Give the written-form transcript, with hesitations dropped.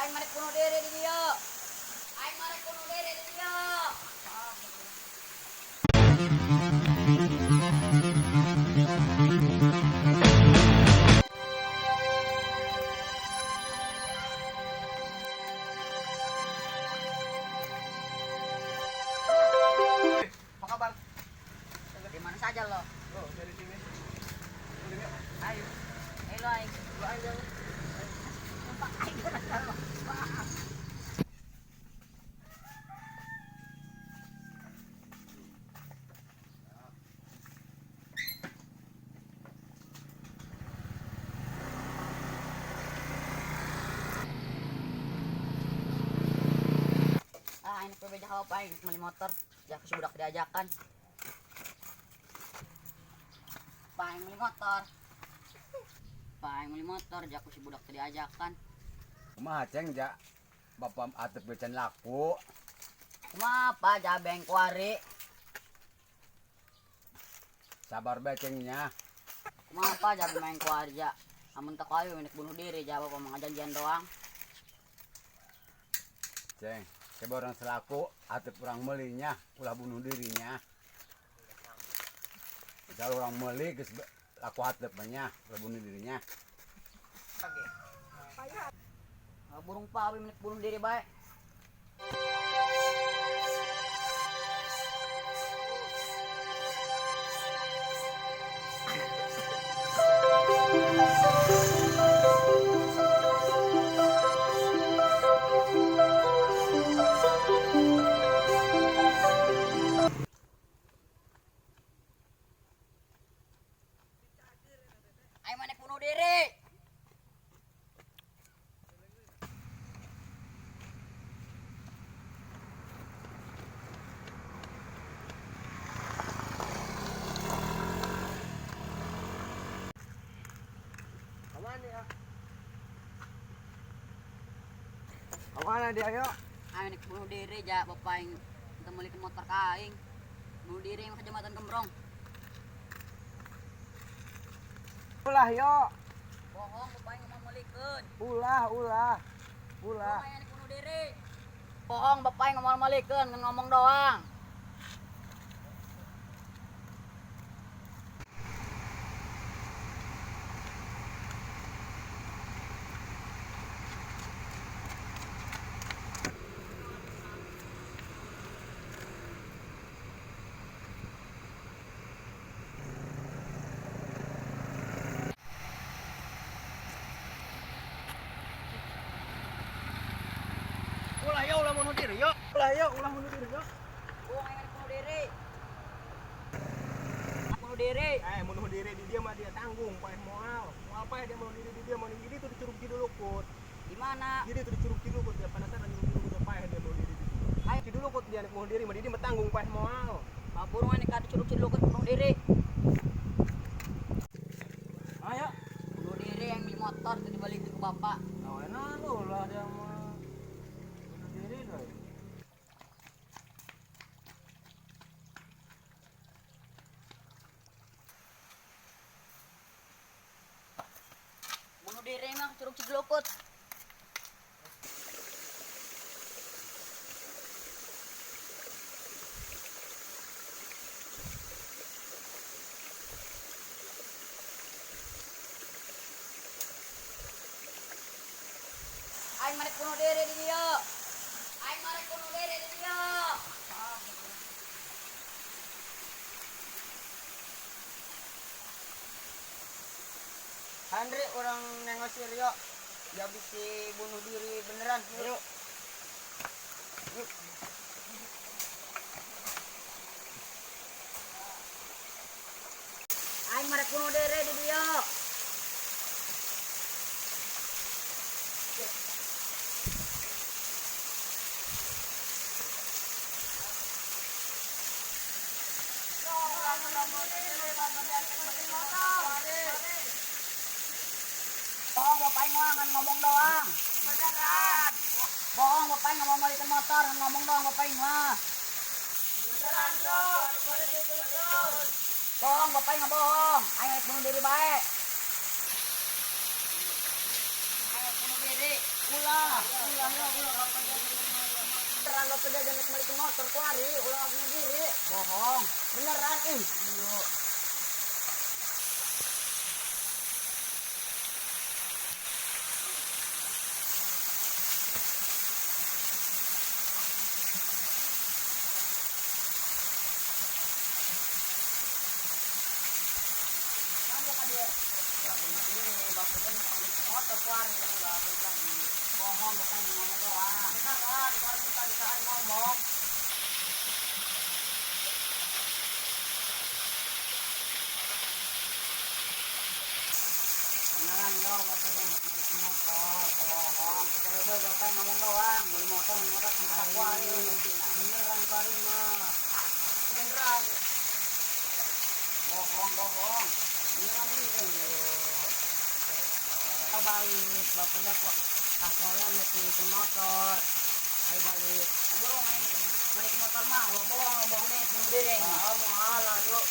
Aing marek bunuh diri di dieu. Aing marek bunuh diri di dieu. Apa kabar? Di mana saja lo? Oh, dari sini. Ayo. Ayo lo aing. Lu aja. Numpak aing lo. Ah, ini bebeja apa aing meuli motor. Ya aku budak diajakan. Paing meuli motor. Paing meuli motor, jaku si budak tadi ajakan. Kumaha ceng ja bapak atep becan laku. Kumaha apa jabeng kuari? Sabar bae cengnya. Kumaha apa jabeng main kuari ja? Amun tak ayo minik bunuh diri ja bapak mah janjian doang. Ceng, coba orang selaku atep orang melinya, ulah bunuh dirinya. Kalau orang meli geus laku atep nya, ulah bunuh dirinya. Burung pawi minik bunuh diri bae. Ayo manek bunuh diri. Kemana ya? Kemana dia yo? Ayo nek bunuh diri ja bapak aing teu meuli motor ka aing. Bunuh diri yang ke jembatan Gembrong. Ulah yo. Bohong bapak aing mau meulikeun. Ulah, ulah. Ulah. Bohong aing bunuh diri. Bohong bapak aing mau meulikeun ngan ngomong doang. Ulah yo, ulah bunuh diri yo. Ulah yo, ulah bunuh diri yo. Bohong aing bunuh diri. Bunuh diri. Bunuh diri di dia mah dia tanggung paeh moal. Moal paeh dia bunuh diri di dia mau di itu di Curug Cidulukut. Di mana? Jadi itu di Curug Cidulukut dia penasaran Curug Cidulukut paeh dia bunuh diri di situ. Ayo. Cidulukut dia bunuh diri mah di dia mah tanggung paeh moal. Pak burung aing ka di Curug Cidulukut bunuh diri. Ayo. Bunuh diri yang beli motor itu dibalikin ke bapak. Oh, enak lu lah dia mah. Bunuh diri doi. Bunuh diri emang Curug Cidulukut. Aing marek bunuh diri di dieu. Aing marek bunuh diri di dieu. Andri orang nengok si Rio. Ya bisa bunuh diri beneran. Yuk. Yuk. Aing marek bunuh diri di dieu. Bohong bapak aing mah ngan ngomong doang. Beneran. Bohong bapak aing nggak mau balikin motor, ngan ngomong doang bapak aing mah. Beneran yo. Bohong bapak aing nggak bohong. Aing rek bunuh diri bae. Aing rek bunuh diri. Ulah, ulah. Beneran bapak dia jangan balik ke motor kuari, ulah bunuh diri. Bohong. Beneran ih. Iya. Ulah bunuh diri, bapak dia balik ke motor kuari, ulah balik lagi. Bohong bukan ngomong doang. Beneran, kalau kita ditahan ngomong. Beneran yo, bapak dia mau beli motor. Bohong. Kita udah bapak ngomong doang. Beli motor, beli motor sampai kuari. Beneran kuari mah. Beneran. Bohong, bohong. Beneran itu. Kita balik, bapak dia kok kasornya naik beli motor. Ayo balik. Bro, main balik motor mah, lo bohong, lo bohong deh, bunuh diri. Ah, mau alah yuk.